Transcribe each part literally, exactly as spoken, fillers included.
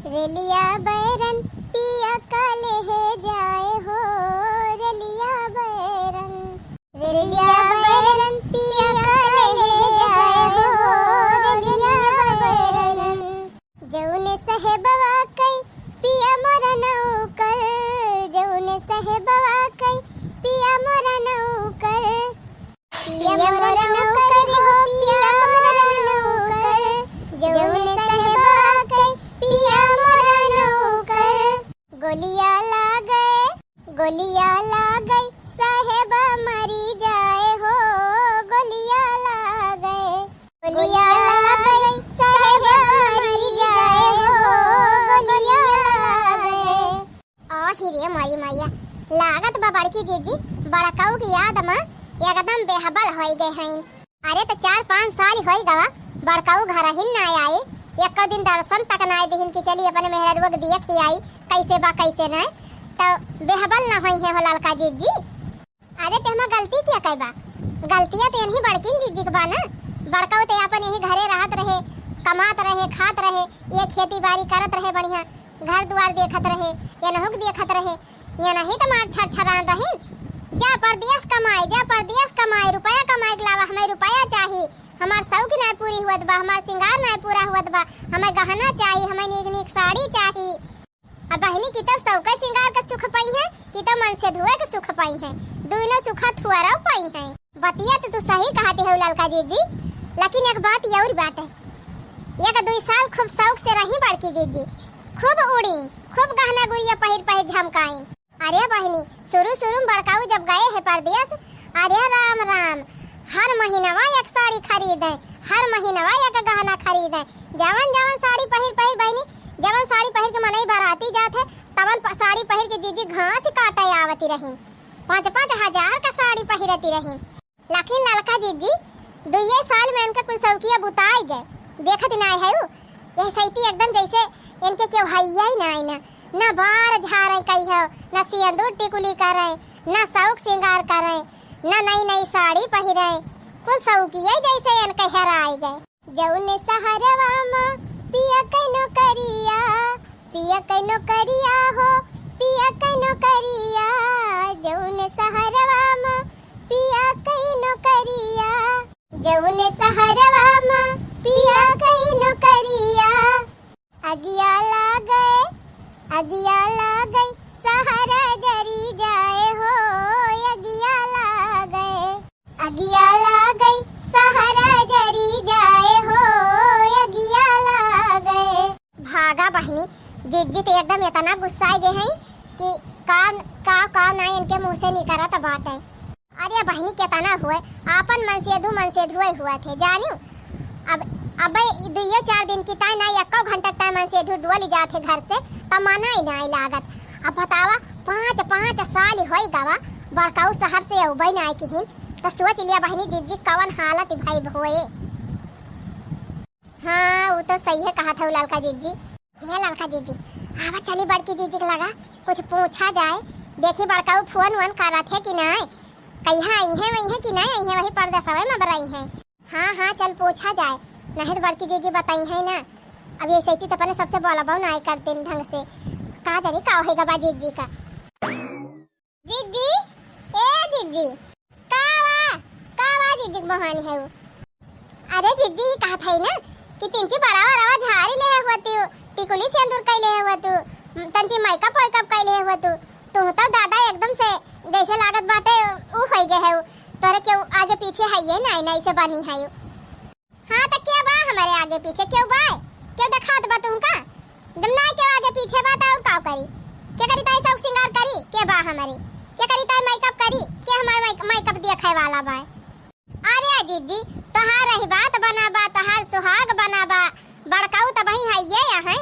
रेलिया बैरन पिया का लेहे जाए हो, रेलिया बैरन, रेलिया बैरन पिया का लेहे जाए हो, रेलिया बैरन। जौने साहेबवा कई पिया मोरा नौकर, जौने साहेबवा कई पिया मोरा नौकर, पिया मोरा नौकर हो, पिया मोरा नौकर, जौने साहेबवा कई पिया मोरा नौकर। गोलिया लागे, गोलिया लागे, साहेबा मरी जाए हो, गोलिया लागे, गोलिया लागे, साहेबा मरी जाए हो, गोलिया लागे। आही रे माई मैया, लागत बा बड़की जीजी बड़काऊ की याद मा एकदम बेहबल होई गए हैं। अरे त चार पाँच साल होई गवा, बड़काऊ घरहिन ना आए, एको दिन दर्शन तक ना दिहिन कि चली अपने मेहररुआ के देख ही आई, कैसे बा कैसे ना। त बेहबल ना होई है हो ललका जीजी। अरे ते हमा गलती क्या कई बा? गलतिया तो इन्हीं बड़किन जीजी के बा ना। बड़काऊ ते अपन यही घरे रहत रहे, कमात रहे, खात रहे, ये खेती बाड़ी करत रहे बढ़िया। घर दुआर देखत रहे, एनहू के देखत रहे, एनही त मार छरछरात रहिन। जा परदेस कमाए, जा परदेस कमाए, रुपया कमाए के लावा, हमें रुपया चाही, हमार शौक नाय पूरी हुअत बा, हमार सिंगार नाय पूरा हुअत बा, हमें गहना चाही, हमें नीक नीक साड़ी चाही। अब बहिनी की तब शौक सिंगार के सुख पाई है, कि तब मन से धुए के सुख पाई है, दुइनो सुखा थुअरौ पाई है। बतिया तो तू सही कहत हऊ ललका जीजी, लेकिन एक बात और बाटे। एक दुई साल खूब शौक से रही बड़की जीजी, खूब उड़ी, खूब गहना गुरिया पहिर पहिर झमकाई। अरे बहिनी, शुरू शुरू में बड़काऊ जब गए है परदेस, अरे राम राम, हर महीनवा एक साड़ी खरीदे, हर महीनवा एक गहना खरीदे। जवन जवन साड़ी पहिर पहिर बहिनी, जवन साड़ी पहिर के मनई बराती जात है, तवन प-, साड़ी पहिर के जीजी घास काटे आवती रही, पाँच पाँच हजार का साड़ी पहिरती रही। लेकिन ललका जीजी, दुइये साल में इनके कुल शौकिया बुताई गए। देखत नाय है उ, यह सैती एकदम जैसे इनके केहू हइया ही नाय ना। ना बार झारे कहियो, ना सिंदूर टिकुली करे, ना शौक सिंगार करे, ना नई नई साड़ी पहिरे। कुल शौकिया जैसे इनके हेराई गए। जौने सहरवा मा पिया कइनो करिया, पिया कइनो करिया हो, पिया कइनो करिया। जौने सहरवा मा पिया कइनो करिया, जौने सहरवा मा पिया कइनो करिया। अगिया लागे, अगिया लागे, सहरा जरी जाए हो, अगिया लागे। अगिया लागे, सहरा जरी जाए हो, अगिया लागे। भागा बहिनी, जिज्जी त एकदम इतना गुस्साए गए हैं कि का, का, का ना इनके मुँह से निकरत बाटे। अरे बहिनी, केतना हुए, आपन मनसेधू मनसेधुए हुआ थे, जानियो। अब, अबे ई दुइये चार दिन की ताई ना, एको घंटा ताई मनसेधू डोल जात है घर से, त मना ही नाई लागत। अब बतावा, पाँच, पाँच साल होई गवा, बड़काऊ सहर से अउबे नाई किहिन, त सोच लिया बहिनी, जिज्जी कवन हालत भई होए। हाँ, उ तो सही है कहत हऊ ललका जिज्जी। हे ललका जिज्जी, आवा चली बड़की जिज्जी के लगा, कुछ पूछा जाए। देखी बड़काऊ फोन वोन करत है कि नाय, कहिया आई है, वही है कि नाय आई है, वही परदेसवे में बरई है। हाँ, हाँ, चल पूछा जाए, नहीं तो बड़की जिज्जी बताई है ना। अब ये सैती तो अपने सबसे बोलबो नाय करते ढंग से, का जानी का होएगा बा जिज्जी का। जिज्जी, ए जिज्जी, का वा, का वा जिज्जी के बहानी है उ? अरे जिज्जी, ई कहत है ना कि तिनची बरावा रवा झारी लेहे हुआ तू, टिकुली सेंदूर कई लेहे हुआ तू, तनची मेकअप वेकअप कई लेहे हुआ तू, तू तो दादा एकदम से जैसे लागत बाटे उ होई गए है उ, तोरे केहू आगे पीछे है ये नाई, नाई से बनी है उ। हाँ, त के बा हमरे आगे पीछे? केहू बा? केहू देखात बा तुमका? जब ना केहू आगे पीछे बा, त और का करी? के करी ताई शौक सिंगार करी? के बा हमरे? के करी ताई मेकअप करी? के हमार मेक-, मेकअप देखे वाला बा? अरे जिज्जी, तोहार रही बात बना बा, तोहार सुहाग बना बा। बड़काऊ त वही है ये यहाँ।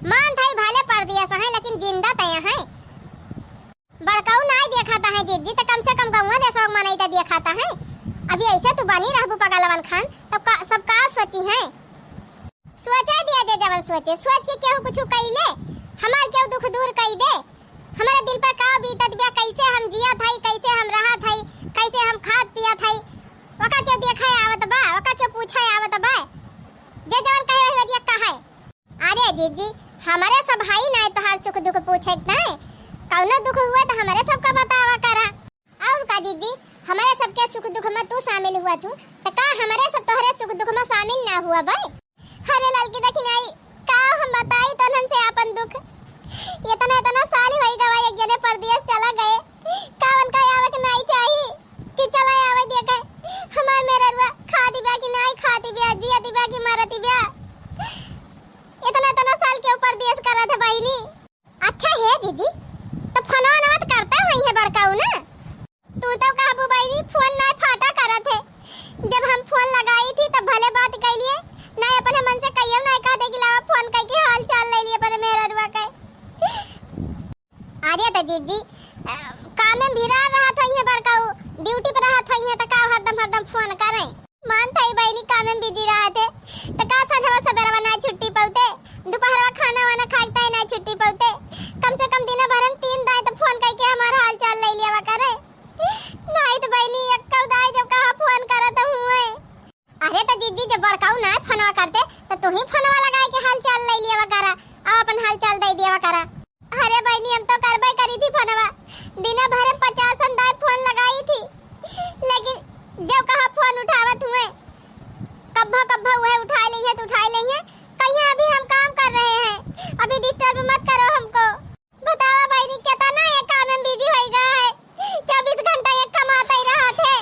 मान थाई भले परदेस है, लेकिन जिंदा त यहाँ। बड़काऊ नाई देखाता है जिज्जी, त कम से कम गौवा देशवा के मनई त देखाता है। अभी ऐसे तू बनी रहबू पगलवन खान, तब का, सब का सोची हैं? सोचे दिया जे जवन सोचे, सोच के केहू कुछ कइले, हमार केहू दुख दूर कई दे। हमारे दिल पर का बीतत बिया, कैसे हम जियत हई, कैसे हम रहत हई, कैसे हम खात पियत हई, ओका केहू देखे आवत बा, ओका केहू पूछे आवत बा? जे जवन कहे वही बतिया कहे। अरे जिज्जी, हमरे सब हई नाहीं तोहार सुख दुख पूछे के नाहीं। कउनो दुख हुए त हमरे सबका बतावा करा। अउर का जीजी, हमरे सबके सुख दुख में तू शामिल हुआ थू, त का हमरे सब तोहरे सुख दुख में शामिल ना हुआ बे? अरे ललकी दखिनाई, का हम बताई तोहन से आपन दुख। इतना, इतना साल होई गवा एक जने परदेस चला गए। का उनका आवे के नाहीं चाही कि चला आवे देखे? हमार मेहररुआ खाती बा कि नाहीं खाती बा, जियती बा कि मरती बा? इतना, इतना साल के ऊपर परदेस करत है बहिनी। अच्छा हे जीजी, त फोनवा नवा त करता होइहैं बड़काऊ ना? तू तो कहबू बहिनी, फोन नाहीं फाटा करत है। जब हम फोन लगाई थी, तब भले बात कइलिए, नाहीं अपने मन से कहियो नाहीं कहते कि लावा फोन कइके हाल चाल ले लिए अपने मेहररुआ के। अरे त जीजी, अ, कामे में भिड़ा रहत होइहैं बड़काऊ, ड्यूटी पर रहत होइहैं, त का हरदम, हरदम फोन करें? मानत हई बहिनी, कामे में बिजी रहत है, त का संझवा सबेरवा नाहीं छुट्टी पउते, दुपहरवा खाना वाना खाए के ताई नाहीं छुट्टी पउते, कम से कम दिना भर में तीन दाई त फोन कइके हमार हाल चाल ले लियावा करे। नाहीं त बहिनी, एक्कउ दाई जब कहा फोन करत हुए। अरे त जीजी, जब बड़काऊ नाहीं फोनवा करते, त तू ही फोनवा लगाए के हाल चाल ले लियावा करा, अउ अपन हाल चाल दे दियावा करा। अरे बहिनी, हम तो करबे करी थी फोनवा, दिना भर में पचासन दाई फोन लगाई थी, लेकिन जब कहा फोन उठावत हुए, कब्बा कब्बा उहे उठाए लेइहैं त उठाए लेइहैं, कहिहैं अभी हम काम कर रहे हैं, अभी डिस्टर्ब मत करो हमको। बतावा बहिनी, केतना ये काम में बिजी होई गए हैं, चउबीस घंटा ये कमाते ही रहत है,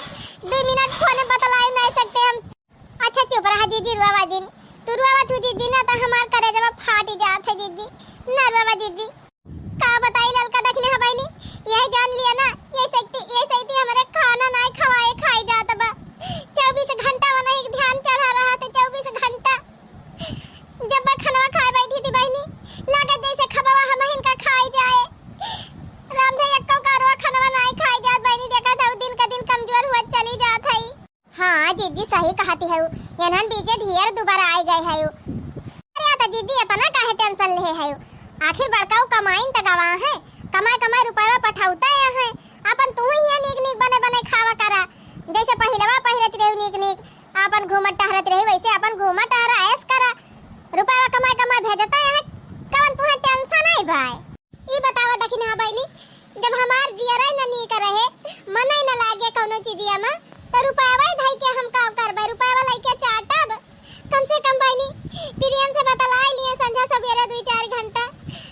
दुइ मिनट फोन बतलाए नाहीं सकते हम। अच्छा चुप रहा जीजी, रुआवा जिन। तू रुआवा थू जीजी ना त हमार करेजवा फाटी जात है जीजी। ना रुआवा जीजी। का बताई ललका दखिना बहिनी, यही जान लिया ना, ये सइती, ये सइती हमरे खाना नाहीं खवाए खाए जात बा। चउबीस घंटा वनही ध्यान चढ़ा रहत है, चउबीस घंटा। जब मैं खनवा खाए बैठी थी बहिनी, लागे जइसे खबवा हमहिन का खाए जाए। रामधे एक्को कारवा खनवा नाहीं खाए जात बहिनी, देखत हऊ दिन का दिन कमजोर हुआ चली जात है। हाँ जीजी, सही कहती हऊ, एनहन बीचे ढेर दुबारा आइ गए हऊ। अरे त जीजी, एतना काहे tension लेहे हऊ? आखिर बड़काऊ कमाइन त गवा हैं, कमाए कमाए रुपयवा पठउता हैं, आपन तुहू हियाँ नीक नीक बने बने खावा करा, जइसे पहिलवा पहिरत रहू नीक नीक, आपन घूमत टहरत रहू, वइसे आपन घूमा टहरा, ऐश करा, रुपयवा कमाए कमाए भेजता हैं, कवन तुहें tension आई बाय? ई बतावा दखिनहा बहिनी, जब हमार जियरा न नीक रहे, मन न लागे कउनो चीजिया में, त रुपयवा धइ के हम का करबे? रुपयवा लइके चाटब? कम से कम बहिनी, प्रेम से बतलाइ लिए संझा सबेरे दुइ चार घंटा,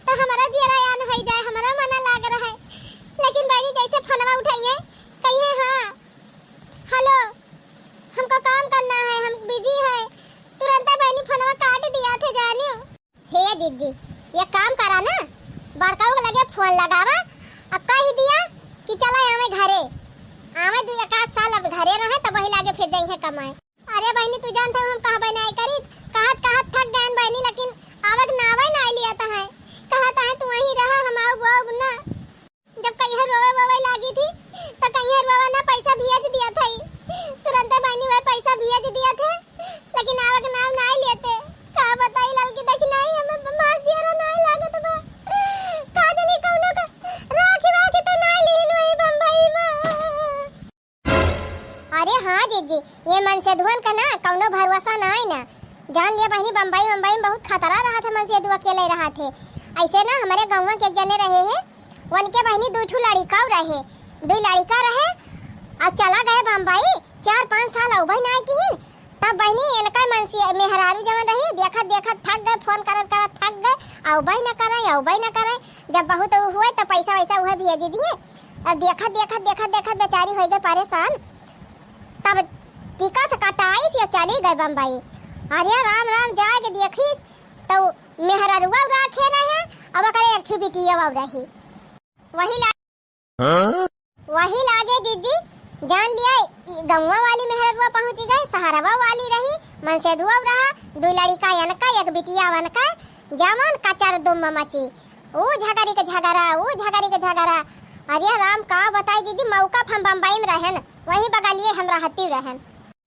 त हमरा जियरा आन होइ जाए, हमरा मन लाग रहे। लेकिन बहिनी, जइसे फोनवा उठइहें, कहिहें, "हाँ, hello, हमको काम करना है, हम busy हैं," तुरंते बहिनी फोनवा काट दिया थे जानियो। हे जीजी, एक काम करा ना, बड़काऊ के लगे फोन लगावा, अब कहि दिया कि चला आवे घरे, आवे दुइ एक आध साल अब घरे रहे, तब वही लागे फिर जइहें कमाए। अरे बहिनी, तू जानत हऊ हम कहबे नाहीं करी, कहत कहत थक गएन बहिनी, लेकिन आवक नावइ नाहीं लियत हैं, कहत हैं तू वहीं रहा, हम आउब आउब ना। जब कहिया रोवे वोवे लागी थी, त कहिया रोवा ना पैसा भेज दिया था, तुरंते बहिनी वह पैसा भेज दिया था, लेकिन आवक नाम नाहीं लेते। का बताई ललकी दखिनाई, हमें हमार जियरा नाहीं लागत बा। का जानी कउनो का राखी वाखी त नाहीं लीन वही बम्बई में। अरे हाँ जीजी, ये मनसेधुअन का ना कउनो भरोसा नाहीं ना। जान लिया बहिनी, बम्बई, बम्बई में बहुत खतरा रहत है, मनसेधु अकेले रहत है। अइसे ना हमरे गउँवा के एक जने रहे हैं, उनके बहिनी दुइ ठू लड़िका रहे, दुइ लड़िका रहे, अउर चला गए बम्बई, चार पाँच साल अउबइ नाहीं किहिन। तब बहिनी इनका मनसी मेहरारू जवन रही, देखत देखत थक गए, फोन करत करत थक गए, अउबइ न करइ, अउबइ न करइ। जब बहुत उ हुए त पैसा वैसा उहे भेज दिए। अब देखत, देखत, देखत, देखत बेचारी होइ गई परेशान। तब टिकस कटाइस या चली गई बम्बई। अरे राम राम, जाए के देखिस त मेहररुआ राखे रहे, अब ओकरे एक ठो बिटिया रही। वही ला-, हाँ? वही लागे जीजी, जान लिया, ई गउँवा वाली मेहररुआ पहुँची गई, सहरवा वाली रही, मनसेधुआ रहा, दुइ लड़िका एनका, एक बिटिया वनका, जवन कचर दुम मची। ऊ झगरी के झगरा, ऊ झगरी के झगरा। अरे राम, का बताई जीजी, मौका हम बम्बई में रहन, वही बगलिए हम रहती रहन।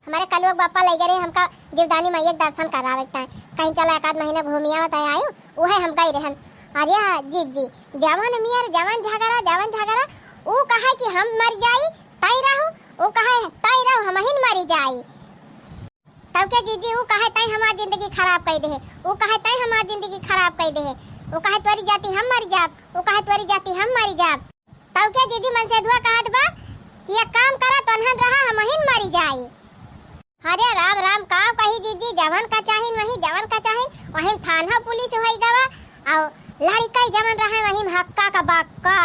हमरे कलुआ के बापा लइ गए रहे हमका जीवदानी मइया के दर्शन करावे के ताईं। कहीं चला एक आध महीना घूमी आवत है, आयु, उहे हम गई रहन। अरे जीजी, जवन मेहर, जवन झगरा, जवन झगरा, ऊ कहे कि हम मर जाई, तई रहू, ऊ कहे, तई रहू, हमहिन मरी जाई। तब के जीजी, ऊ कहे तई हमार जिंदगी खराब कइ देहे, ऊ कहे तई हमार जिंदगी खराब कइ देहे। उ कहे तोरी जाति हम मरि जाब, उ कहे तोरी जाति हम मरि जाब। तउ के जीजी मनसेधुआ कहत बा कि एक काम करा, तोन्हन रहा, हमहिन मरि जाई। अरे राम राम, का कही जीजी, जवन का चाहिन वही, जवन का चाहिन वही, थाना पुलिस होई गवा, अउ लड़िका जवन रहे वही हक्का का बक्का।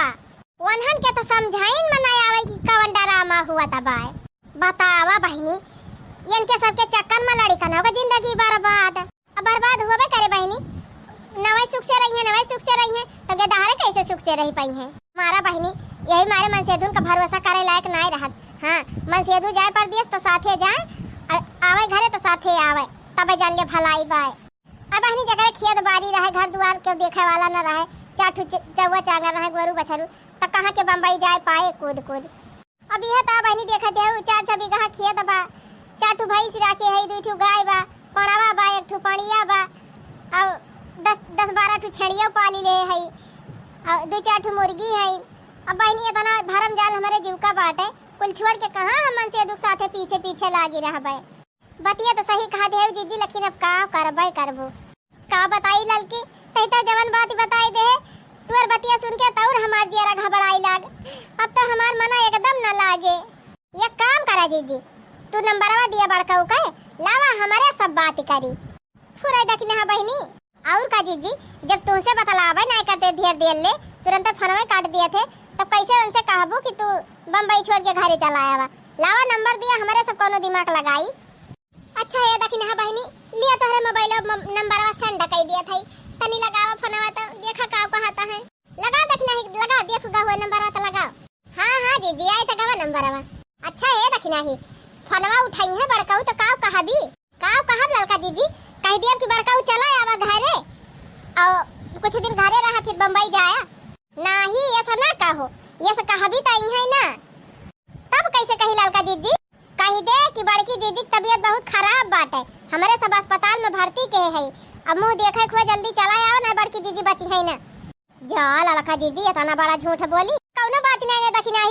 ओन्हन के तो समझाइन में ना आवे कि कवन डरामा हुआ तबाय। बतावा बहिनी, इनके सबके चक्कर में लड़िकनों का जिंदगी बर्बाद। अब बर्बाद होबे करे बहिनी, नवै सुख से रही है, नवै सुख से रही है, तो गेदहरे कैसे सुख से रही पाई है? मारा बहिनी, यही मारे मनसेधुन का भरोसा करे लायक नाय रहत। हाँ, मनसेधु जाए परदेस तो साथे जाए, अ-, आवे घरे तो साथे आवे, तबे जान ले भलाई बाय। अब बहिनी जकरे खेत बारी रहे, घर दुआर के देखे वाला न रहे, चार ठो च-, चौवा चांगर रहे, गोरू बछरू, त कहाँ के बम्बई जाए पाए कूद कूद। अब यह त बहिनी देखत है, उ चार छह बीघा खेत बा, चार ठो भैंस राखे है, दुई ठो गाय बा, पड़वा बा, एक ठो पड़िया बा, अउ दस, दस बारह ठो छेड़ियो पाली ले है, अउ दो चार ठो मुर्गी है। अब बहिनी इतना भरम जाल हमरे जीव का बाटे, कुल छोड़ के कहाँ हम मनसेधु के साथे पीछे पीछे लागी रहबे। बतिया तो सही कहा देव जीजी, लेकिन अब का करबे करबो। का बताई ललकी, तही तो जवन बात बताई दे है, तोर बतिया सुन के तौर हमार जियरा घबराई लाग। अब तो हमार मना एकदम न लागे। एक काम करा जीजी, तू नंबरवा दिया बड़कऊ के, लावा हमरे सब बात करी। फुरै दखिनहा बहिनी। और का जीजी, जब तुमसे बतलावे नाय करते ढेर देर ले, तुरंते फोनवे काट दिए थे, तो कैसे उनसे कहबू कि तू बम्बई छोड़ के घरे चला आवा? लावा नंबर दिया, हमरे सब कोनो दिमाग लगाई। अच्छा है दखिनहा बहिनी, लिया तोहरे मोबाइल म-, नंबरवा सेंड कई दिया था, तनी लगावा फोनवा तो देखा का कहता है। लगाओ दखिनहा, लगाओ, देखो का हुआ नंबरवा तो लगाओ। हाँ हाँ जीजी, आई तो गवा नंबरवा। अच्छा है दखिनहा, फोनवा उठाई है बड़कऊ तो का कहबी? का कहब ललका जीजी, कह दियब कि बड़कऊ चला आवा घरे, और कुछ दिन घरे रहा, फिर बम्बई जाया। नाही, ऐसा ना कहो, ऐसा कहबी त इहाँ ना। तब कैसे कही ललका जीजी? कह दे कि बड़की जीजी की तबीयत बहुत खराब बाटे, हमरे सब अस्पताल में भर्ती के है, अब मुँह देखे खुआ जल्दी चला आवा ना, बड़की जीजी बची है ना। जा ललका जीजी, इतना बड़ा झूठ बोली, कौनो बात नहीं ने दखिनहा,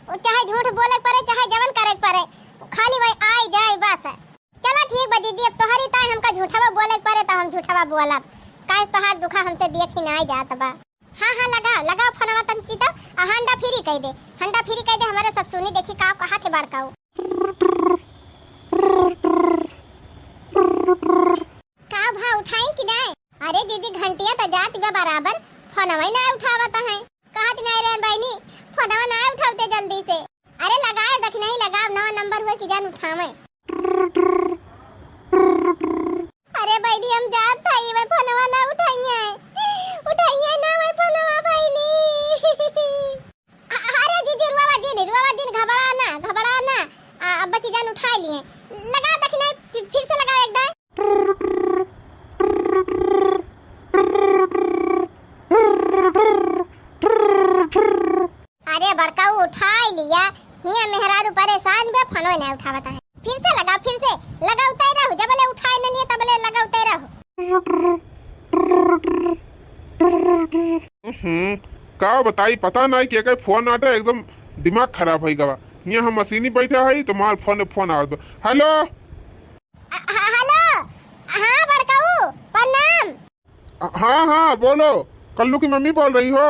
उ चाहे झूठ बोले के पड़े, चाहे जवन करे के पड़े, खाली वही आई जाए बस। चला ठीक बा जीजी, अब तोहरी ताई हमका झूठवा बोले के पड़े तो हम झूठवा बोलब, काहे तोहार दुखा हमसे देखी नाय जात बा। हाँ हाँ लगाओ लगाओ फोनवा तंची तो, आ हंडा फ्री कह दे, हंडा फ्री कह दे, हमरे सब सुनी देखी का कहा थे बड़काऊ। का भा उठाइन कि नाय? अरे दीदी घंटिया त जात बा बराबर, फोनवा ही ना उठावत है। कहत नाय रे बहिनी, फोनवा ना उठावते जल्दी से। अरे लगाओ दखिनहा, लगाओ, नवा नंबर हुआ कि जान उठावे। अरे बहिनी हम जात था, ये फोनवा ना उठाइए, उठाइए ना मैं फोनवा बहिनी। अ-, अरे जीजी रुआवा जिन, रुआवा जिन, घबरा ना, घबरा ना। आ, अब बच्ची जान उठा लिए। लगाओ दखिनहा, फि-, फिर से लगाओ एक दाई। अरे बड़काऊ उठाई लिया, हिया मेहरारू परेशान बे, फोनो नहीं उठावत है। फिर से लगाओ, फिर से लगाओ, उताई रहो, जबले उठाई न लिए तबले लगाओ, उताई रहो। हम्म, का बताई, पता नहीं के के फोन आटे, एकदम दिमाग खराब होई गवा। हिया हम मशीनी बैठा है तो मार फोन, फोन आवत बा। हेलो। अ, ह-, हेलो। हाँ बड़काऊ, प्रणाम। अ, हाँ हाँ बोलो, कल्लू की मम्मी बोल रही हो?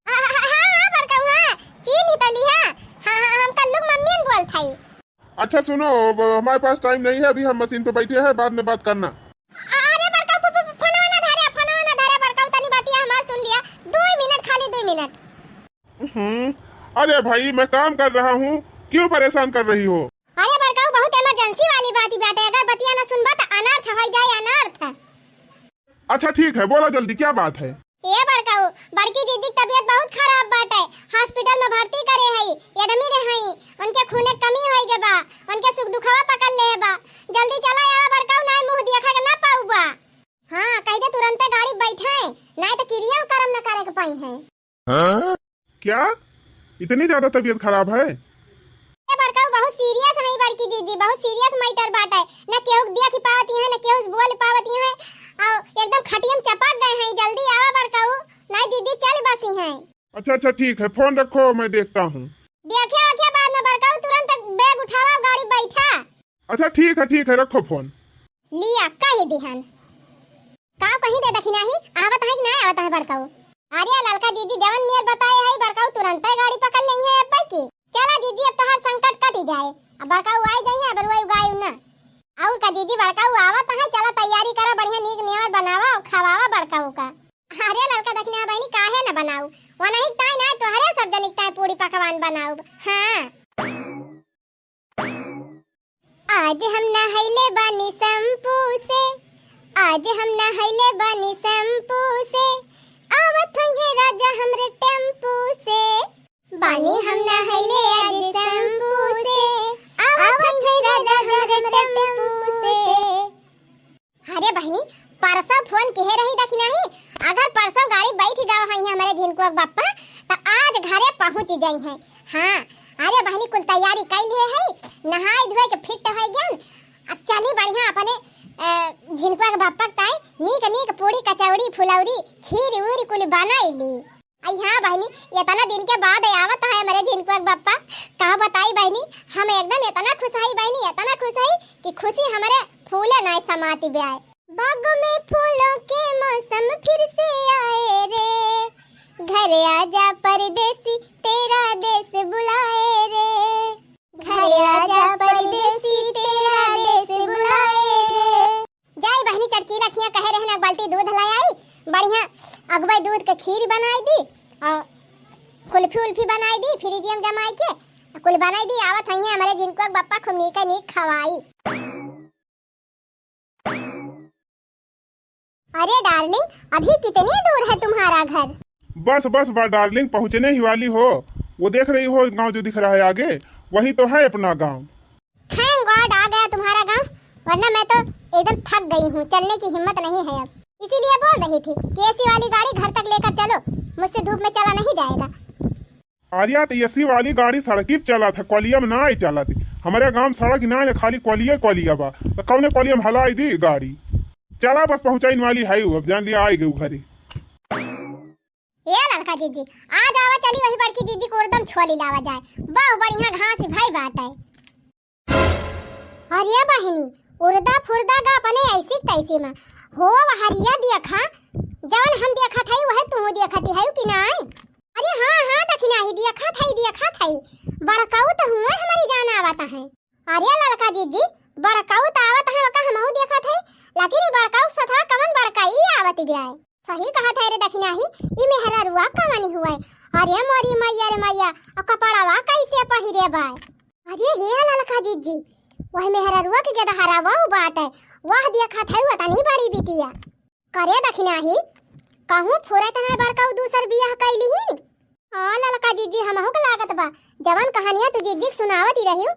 हाँ हाँ हाँ, हाँ बड़काऊ, हाँ, चीन्ह ही तली, हाँ। हाँ हाँ, हम कल्लू की मम्मी बोल थाई। अच्छा सुनो, अब हमारे पास टाइम नहीं है, अभी हम मशीन पे बैठे हैं, बाद में बात करना। अरे बड़काऊ, फो-, फो-, फोनवा ना धरे, फोनवा ना धरे बड़काऊ, तनी बतिया हमार सुन लिया, दो मिनट, खाली दो मिनट। हम्म, अरे भाई मैं काम कर रहा हूँ, क्यों परेशान कर रही हो? अरे बड़काऊ, बहुत इमरजेंसी वाली बात ही बात है, अगर बतिया ना सुनबा तो अनर्थ हो जाए, अनर्थ। अच्छा ठीक है, बोला जल्दी, क्या बात है? ए बड़काऊ, बड़की जीजी की तबीयत बहुत खराब बाटे, हॉस्पिटल में भर्ती करे हई, एडमिट हई, उनके खूने कमी होई गे बा, उनके सुख दुखवा पकड़ ले बा। जल्दी चला आवा बड़काऊ, नाय मुँह देखा के ना पाऊ बा। हाँ, कह दे तुरंते गाड़ी बैठे, नाय तो किरिया करम न करे के पाई है। हाँ? क्या? इतनी ज्यादा तबीयत खराब है? ए बड़काऊ, बहुत सीरियस है बड़की जीजी, बहुत सीरियस मैटर बाटे। न केहू देख पावती है, न केहू से बोल पावती है, और एकदम खटिया में चपक गए हैं। जल्दी आवा बड़काऊ, नहीं जीजी चल बसी हैं। अच्छा अच्छा ठीक है, फोन रखो, मैं देखता हूँ। देखे ओखे बाद में बड़काऊ, तुरंत बैग उठावा, गाड़ी बैठा। अच्छा ठीक है ठीक है, रखो फोन। लिया कही दिहन। का कहीं दे दखिनाही, आवत है कि ना आवत है बड़काऊ? अरे ललका जीजी, जवन मेर बताए है बड़काऊ तुरंतै गाड़ी पकड़ लेइहैं अब्बै की। चला जीजी, अब तोहार संकट कटि जाए, अब बड़काऊ आइ जइहैं, अब रोए गायु ना। और का जीजी, बड़काऊ आवत है, चला तैयारी करा, बढ़िया नीक नेवर बनावा और खवावा बड़काऊ का। अरे ललका दखिना बहिनी, काहे न बनाऊ, वनही ताई ना तोहरे सब जनिक ताई पूड़ी पकवान बनाऊ। हाँ। आज हम नहैले बानी शैम्पू से, आज हम नहैले बानी शैम्पू से, आवत होइहैं राजा हमरे टेम्पू से। बानी हम नहैले आज शैम्पू से, आवत होइहैं राजा हमरे टेम्पू से। अरे बहिनी, परसों फोन किहे रही दखिनाही, अगर परसों गाड़ी बैठ गवा है हमरे झिनकुआ के बप्पा, त आज घरे पहुँच जइहैं। हाँ, अरे बहिनी, कुल तैयारी कइ लिहे है, नहाए धोए के फिट होइ गयन। अब चली बढ़िया अपने, अ, झिनकुआ के बप्पा के ताई नीक नीक पूड़ी, कचौड़ी, फुलौरी, खीर ऊर कुल बनाइ ली। आई हाँ बहिनी, एतना दिन के बाद आवत है हमरे झिनकुआ के बप्पा। का बताई बहिनी, हम एकदम एतना खुश हई बहिनी, एतना खुश हई कि खुशी हमरे फूले नाय समाती ब्याय। बागों में फूलों के मौसम फिर से आए रे, घर आजा परदेसी तेरा देश बुलाए रे, घर आजा परदेसी तेरा देश बुलाए रे। जाई बहिनी चटकीला खिया कहे रहना, एक बाल्टी दूध लै आई, बढ़िया अगुबै दूध के खीर बनाई दी और कुल्फी उल्फी बनाई दी, फ्रिजिया में जमाई के कुल बनाई दी। आवत हइहैं हमरे झिनकुआ के बप्पा, खूब नीके नीक खवाई। अरे डार्लिंग, अभी कितनी दूर है तुम्हारा घर? बस बस बा डार्लिंग, पहुँचने ही वाली हो। वो देख रही हो गाँव जो दिख रहा है आगे, वही तो है अपना गाँव। Thank God आ गया तुम्हारा गाँव, वरना मैं तो एकदम थक गई हूँ, चलने की हिम्मत नहीं है अब। इसीलिए बोल रही थी कि एसी वाली गाड़ी घर तक लेकर चलो, मुझसे धूप में चला नहीं जाएगा। अरे त एसी वाली गाड़ी सड़की पे चलत है, कोलिया में नाहीं चलत। हमरे गाँव में सड़क नाहीं है, खाली कोलिया कोलिया बा, त कौने कोलिया में हलाई दी गाड़ी। चला बस पहुँचाइन वाली है, अब जान लिया आइ गई घरे। ए ललका जीजी, आज आवा चली वही बड़की जीजी के उरदम छोली लावा जाए। बहु बढ़िया घास भई बाटै। अरे बहिनी, उरदा फुरदा गा अपने ऐसी तैसी मा। हो हरिया देखा, जवन हम देखत हई वह तू देखत हई कि नाहीं? अरे हाँ हाँ दखिनाही, देखत हई देखत हई। बड़काऊ त हुए हमरी जान आवत है। अरे ललका जीजी, बड़काऊ त आवत है, ओका हमहू देखत है, लेकिन ई बड़काऊ के सथवा कवन बड़काई आवत बिया? सही कहत है रे दखिनाही, ई मेहररुआ कवन हुए? अरे मोरी मैया रे मैया, अ कपड़वा कैसे पहिरे बाय? अरे हे ललका जीजी, वह मेहररुआ के गेदहरवा बाटे, वह देखत है ओतनी बड़ी बिटिया। करे दखिनाही, कहूँ फुरत ना बड़काऊ दूसर बियाह कइली ही? हाँ ललका जीजी, हमहू के लागत बा, जवन कहानिया तू जीजी के सुनावत ही रहियो,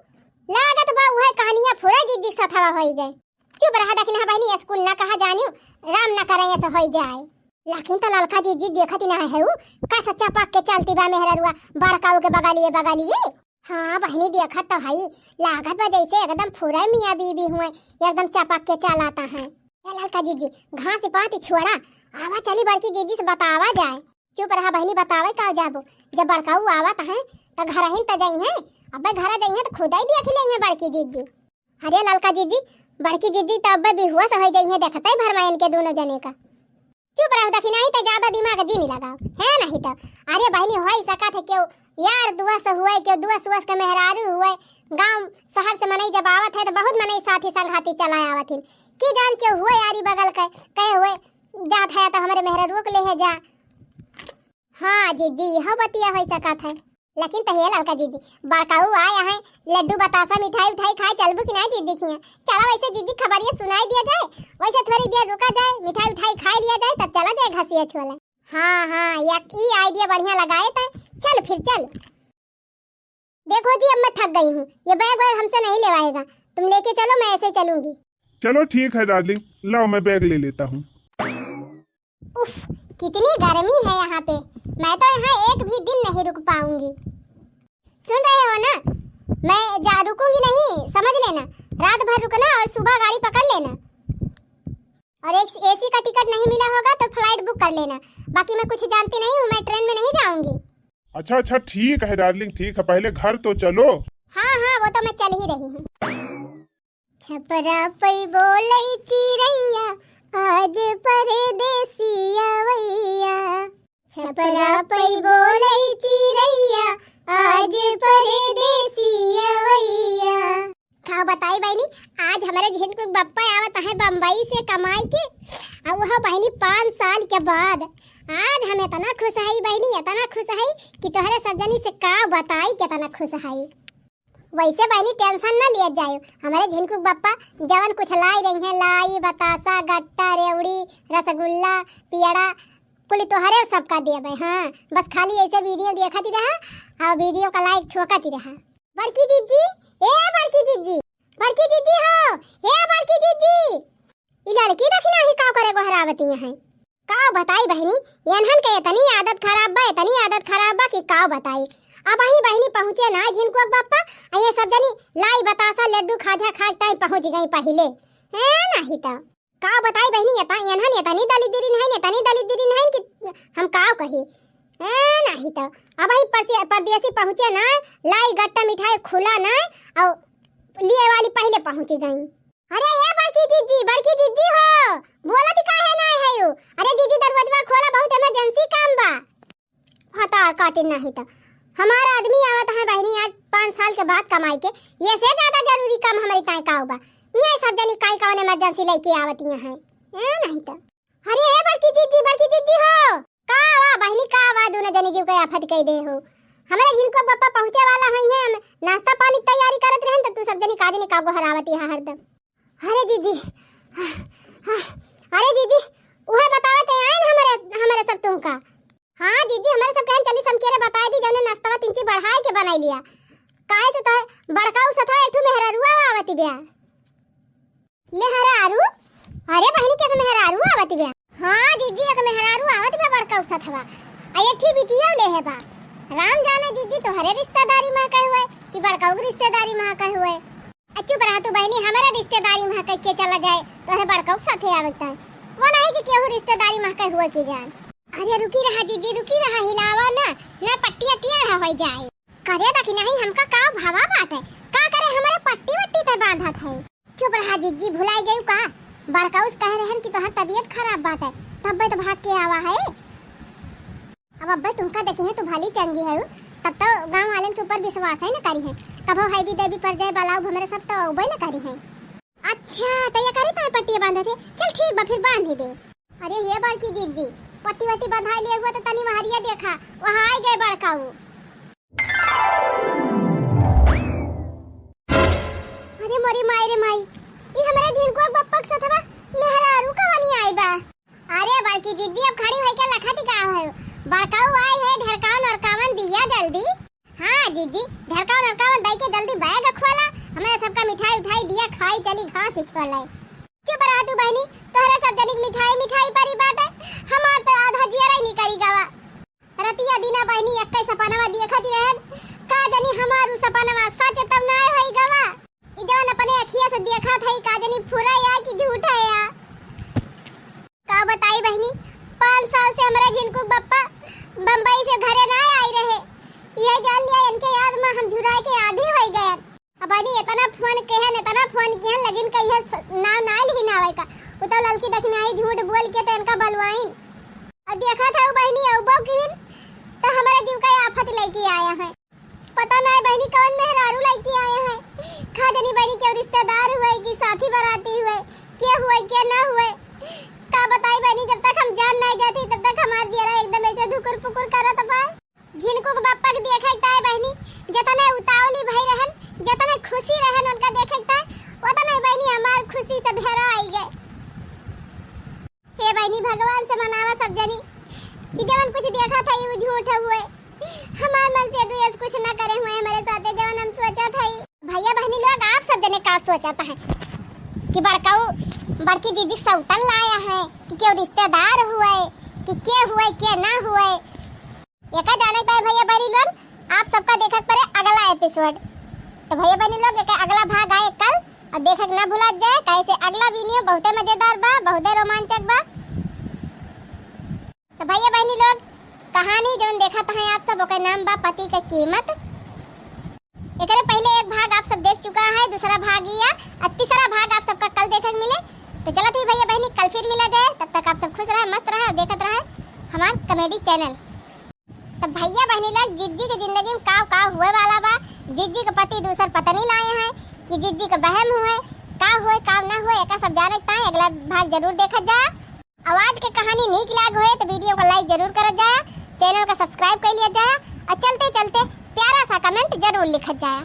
लागत बा उहे कहानिया फुरा जीजी के सथवा होई गए। चुप रहा दखिना बहिनी, स्कूल ना कहा जानियो, राम ना करे ऐसा होई जाए। लेकिन त ललका जीजी देखत ही ना है उ, का सच्चा पक के चलती बा मेहररुआ, बड़काऊ के बगलिए बगलिए। हाँ बहिनी, देखत तो हई, लागत बा जैसे एकदम फुरै मियाँ बीबी हुए, एकदम चपक के चलाता है। ए ललका जीजी, घास पात छोड़ा, आवा चली बड़की जीजी से बतावा जाए। चुप रहा बहिनी, बतावे का जाबो, जब बड़काऊ आवत है त घरहिन त जइहैं, अबे घर जइहैं त खुदै देख लेइहैं बड़की जीजी। अरे ललका जीजी, बड़की जीजी त अबे बेहुस होइ जइहैं, देखते भर में इनके दोनों जने का। चुप रहो दखिनाही, त ज्यादा दिमाग जिन लगाओ, है नहीं त। अरे बहिनी, होइ सकत है केहू यार दुआस हुए, केहू दुआस उआस के मेहरारू हुए, गाँव शहर से मनई जब आवत है त बहुत मनई साथी संघाती चला आवत हिन। की जान केहू हुए यारी बगल के, कहे हुए जात है त हमरे मेहरारू के लेहे जा। हाँ जीजी, इहो बतिया होइ सकत है। लेकिन त हे ललका जीजी, बड़काऊ आए हैं, लड्डू बतासा मिठाई उठाई खाए चलबू कि नाहीं जीजी खिया? चला वैसे जीजी खबरिया सुनाई दिया जाए, वैसे थोड़ी देर रुका जाए, मिठाई उठाई खाए लिया जाए, तब चला जाए घसिया छोले। हाँ हाँ, एक ई idea बढ़िया लगाए त, चल फिर चल। देखो जी, अब मैं थक गई हूँ, ये बैग वैग हमसे नहीं लेवाएगा, तुम लेके चलो, मैं ऐसे चलूंगी। चलो ठीक है डार्लिंग, लाओ मैं बैग ले लेता हूँ। उफ, कितनी गर्मी है यहाँ पे, मैं तो यहाँ एक भी दिन नहीं रुक पाऊंगी। सुन रहे हो ना, मैं जा रुकूंगी नहीं, समझ लेना, रात भर रुकना और सुबह गाड़ी पकड़ लेना। और एक एसी का टिकट नहीं मिला होगा तो फ्लाइट बुक कर लेना, बाकी मैं कुछ जानती नहीं हूँ, मैं ट्रेन में नहीं जाऊंगी। अच्छा अच्छा, ठीक है डार्लिंग, ठीक है, पहले घर तो चलो। हाँ हाँ, वो तो मैं चल ही रही हूँ। छपरा पई बोलई चिरैया, आज परदेसी अवैया, छपरा पै बोलै चिरैया, आज परदेसी अवैया। का बताई बहिनी, आज हमरे झिनकू क बप्पा आवत हैं बम्बई से कमाई के, अउ उहउ बहिनी पाँच साल के बाद। आज हम एतना खुस हई बहिनी, एतना खुस हई कि तोहरे सब जनी से का बताई केतना खुस हई। वैसे बहिनी tension न लियत जायो, हमरे झिनकू क बप्पा जवन कुछ लाई रहिहैं, लाई, बतासा, गट्टा, रेवड़ी, रसगुल्ला, पियड़ा, कुल तोहरे सबका देबै। हाँ, बस खाली ऐसे video देखत ही रहा अउ video का like ठोकत ही रहा। बड़की जिज्जी, ए बड़की जिज्जी, बड़की जिज्जी हो, ए बड़की जिज्जी। ई लड़की देखी नाही का करे गोहरावती हैं। का बताई बहिनी, एनहन के एतनी आदत खराब बा, एतनी आदत खराब बा कि का बताई। अबहीं बहिनी पहुँचे ना झिनकू क बप्पा, अउ ये सब जनी लाई बतासा लड्डू खाजा खाए ताई पहुँच गई पहिले। हैं, नाही त का बताई बहिनी, एता एनहन एतनी दलिद्दरिन हैं, एतनी दलिद्दरिन हैं कि हम का कही। हैं, नाही त अबहीं परसे-, परदेसी पहुँचे ना, लाई गट्टा मिठाई खुला ना, अउ लिए वाली पहिले पहुँच गई। अरे ए बड़की जिज्जी, बड़की जिज्जी हो, बोलत काहे नाय हयू? अरे जिज्जी दरवाजवा खोला, बहुत emergency काम बा। भतार काटिन नाही त हमार आदमी आवत हैं बहिनी आज पाँच साल के बाद कमाई के, ये से ज्यादा जरूरी काम हमरी ताई का बा? ये सब जनी काई कवन emergency लइके आवत हैं, ए नाही त। अरे हे बड़की जिज्जी, बड़की जिज्जी हो, का वा बहिनी, का वा, दोनों जनी जीव के आफत कइ दे हो। हमरे झिनकू क बप्पा पहुँचे वाला हइहैं, हम नाश्ता पानी क तैयारी करत रहन त तू सब जनी का जनी का गोहरावती है हरदम। अरे जिज्जी, अरे जिज्जी, उहे बतावत आइन हमरे, हमरे सब तुमका। हाँ जिज्जी, हमरे सब कहन चली समकेरे बताइ दी, जउने नाश्तवा तिनची बढ़ाइ के बनाइ लिया। काहे से तो बड़का उ सथवा एक ठो मेहरारुआ आवत बिया। मेहरारू? अरे बहिनी, कैसे मेहरारू आवत बा? हाँ जिज्जी, एक मेहरारू आवत बा बड़का उ सथवा। आ एक ठी बिटिया ले है बा। राम जाने जिज्जी, तोहरे रिश्तेदारी मा कहे हुए कि बड़का उ रिश्तेदारी मा कहे हुए। आ चुप रहा तू बहिनी, हमारे रिश्तेदारी मा कह के चला जाए, तोहरे बड़का उ साथे आवत है। वो नहीं कि केहू रिश्तेदारी मा कहे हुए की जान। अरे रुकी रहा जिज्जी, रुकी रहा, हिलावा ना, ना पट्टी अट्टी अड़ा हो जाए। करे दा कि नहीं, हमका का भावा बाटे, का करे हमारे पट्टी वट्टी ते बांधत है। चुप रहा जिज्जी, भुलाई गयू का? बड़काउस कह रहन कि तोहर तबीयत खराब बाटे, तब्बे तो भाग के आवा है। अब अब्बे तुमका देखी है तो भली चंगी है, तब तो गाँव वालन के ऊपर विश्वास है न करी है। कभो हैवी दैवी पर जाए बलाऊ हमरे सब तो अउबे न करी है। अच्छा, तो ये करी तार पट्टी बांधे थे, चल ठीक बा फिर बांध ही दे। अरे हे बड़की जिज्जी, पट्टी वट्टी बंधाई लिए हुआ तो तनी महरिया देखा, वहाँ आइ गए बड़काऊ। अरे मोरी माई रे माई, ई हमरे झिनकुआ के बप्पा के सथवा मेहरारू कहानी आई बा। अरे बड़की जिज्जी, अब खड़ी होई के लखा टिकाव है, बड़काऊ आई है, ढरकावन अरकावन दिया जल्दी। हाँ जिज्जी, ढरकावन अरकावन दई के जल्दी बैग खोला, हमारे सबका मिठाई उठाई दिया खाई चली घास ही छोले। चुप रहा तू बहनी, तोहरे सब जनिक मिठाई मिठाई परी बाटे, हमार तो आधा जियरा ही निकरी गवा। रतिया दिना बहिनी एक्कै सपनवा देखत रहन, का जनी हमार उ सपनवा सच तब ना होई गवा। ई जवन अपने अखिया से देखत हई, का जनी फुरा या कि झूठा या। का बताई बहिनी, पाँच साल से हमरे झिनकू बप्पा बम्बई से घरे ना आई रहे। यह जान लिया इनके याद में हम झुराए के आधी होई गए। अब बहिनी इतना फोन केहन, इतना फोन किहन, लेकिन कहिया स-, नाव ना लिहिन आवे का। उ तो ललकी दखिनाई झूठ बोल के तो इनका बलवाइन। अब देखा था उ बहिनी अउबो किहिन, तो हमारे जीव का आफत लेके आया है। पता ना है बहिनी कौन मेहरारू लेके आया है। का जनी बहिनी के रिश्तेदार हुए कि साथी बराती हुए, के हुए, के ना हुए। का बताई बहिनी, जब तक हम जान नहीं जाती, तब तक हमार जियरा एकदम ऐसे धुकुर पुकुर करत बा। झिनकू के बप्पा के देखे के ताई बहिनी, जतने उतावली भई रहन, जतने खुशी रहन उनका देखे के ताई, उतने बहिनी हमार खुशी से भेरा आई गए। हे बहिनी, भगवान से मनावा सब जनी कि जवन कुछ देखा था, ये झूठ हुए। हमार मन से दुयस कुछ ना करे हुए हमारे साथे, जवन हम सोचा था। भैया बहिनी लोग, आप सब जने का सोचत है कि बड़काऊ बड़की जिज्जी सौतन लाया है कि केहू रिश्तेदार हुए कि के हुए के ना हुए, एका जाने ताई भैया बहिनी लोग, आप सबका देखक परे अगला episode। तो भैया बहिनी लोग, एका अगला भाग आए कल, और देखक ना भुला जाए, काहे से अगला video बहुते मजेदार बा, बहुते रोमांचक बा। तो भैया बहिनी लोग, कहानी जौन देखत हैं आप सब, ओकर नाम बा पति के कीमत। एकरे पहले एक भाग आप सब देख चुका है, दूसरा भाग ई आ, और तीसरा भाग आप सबका कल देखे के मिले। तो चलत ही भइया बहिनी, कल फिर मिला जाए, तब तक आप सब खुश रहे, मस्त रहे और देखत रहे हमार comedy channel। तो भइया बहिनी लोग, जिज्जी के जिंदगी में का का हुए वाला बा, जिज्जी के पति दूसर पत्नी लाए हैं कि जिज्जी के बहम हुए, का हुए का ना हुए, एका सब जाने के ताईं अगला भाग जरूर देखत जा। आवाज के कहानी नीक लाग होए तो video को like जरूर करत जा, channel का subscribe कर लिया जा और चलते चलते प्यारा सा comment जरूर लिखत जाए।